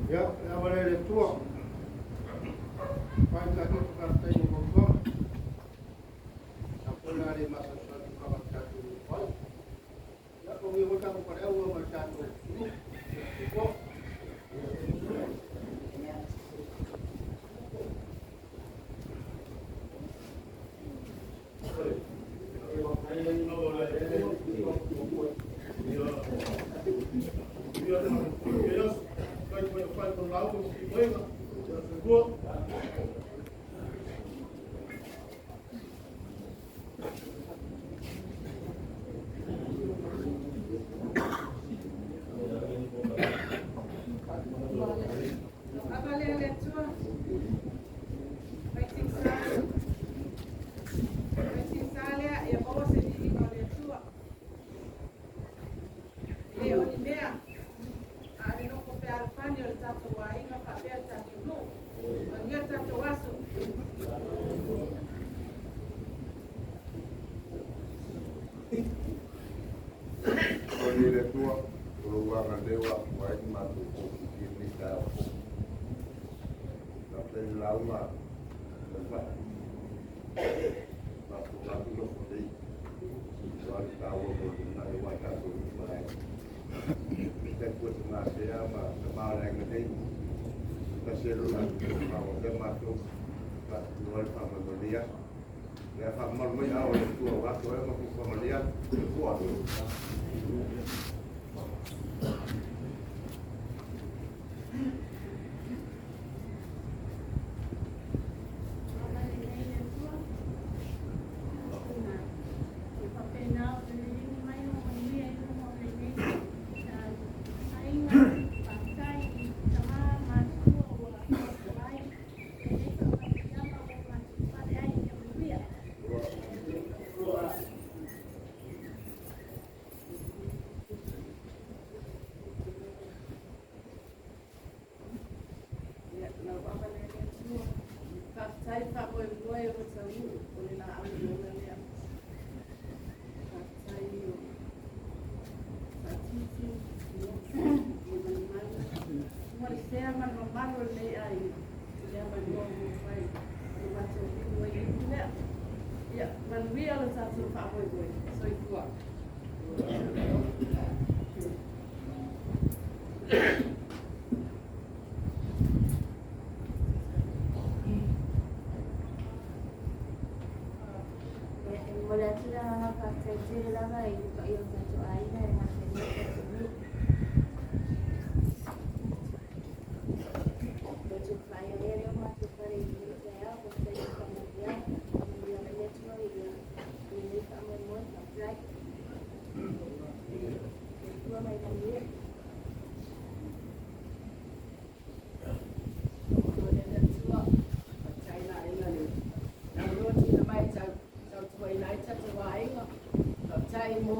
Ia, le ava lea i le Atua. Fai tatou te faafetai mo fautuaga. Sa foi la le masalosalo i tulaga o le tatou fai. Ia, manuia foi le tatou paleauau ma le tatou atunuu. Soifua. Ava lea le Atua. Faitigisa. Faitigisa lea ia maua se viiga o le Atua. E le o ni mea, a o le nofo fealofani o le tatou aiga faapea le tatou nuu. Manuia le tatou aso. Alofagia e le Atua o lou agalelei ua afua ai ona matou tofutia i lenei taeao fou. Faafetai i le lauga a Fetalai. Faafofoga atu nofo nei aua le taua mo le lumanai aua tatou nuu ma aiga. Faafetai foi i tama Sea ma tama o le aiga nei, e tasi ai lo latou tofa ua avea matou e faatino ai le faamoemoe i lenei aso. Ia faamamalu mai aao o le Atua ua atoa ai ma fuafuaga o lenei aso. Soifua. Ia, lau ava lea le Atua. Faafetai le faamoemoe ua taunuu o le laau ola lea. Faafetai o Faatiti, Lotu, ma Malimanu, ma le sea ma le mamalu o lenei aiga i le avanoa ua mafai ona matou inu ai le ipu lea. Ia, manuia lo tatou faamoemoe. Soifua. E momoli atu le agaga faafetai tele lava i le paia o le tatou aiga e gata ai le tatou nuu. Loto faaiaia lea o matou fale i lenei taeao, faafetai i le faamanuiaga, faamanuia mai le Atua i lenei faamoemoe, faafetai. Soifua ma ia manuia. Faafetai mo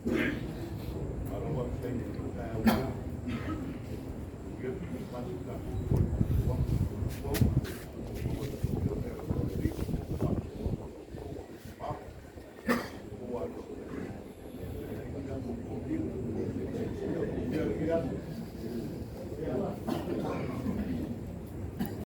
Malo faafetai i lenei taeao fou. Ia, masi tatou foi.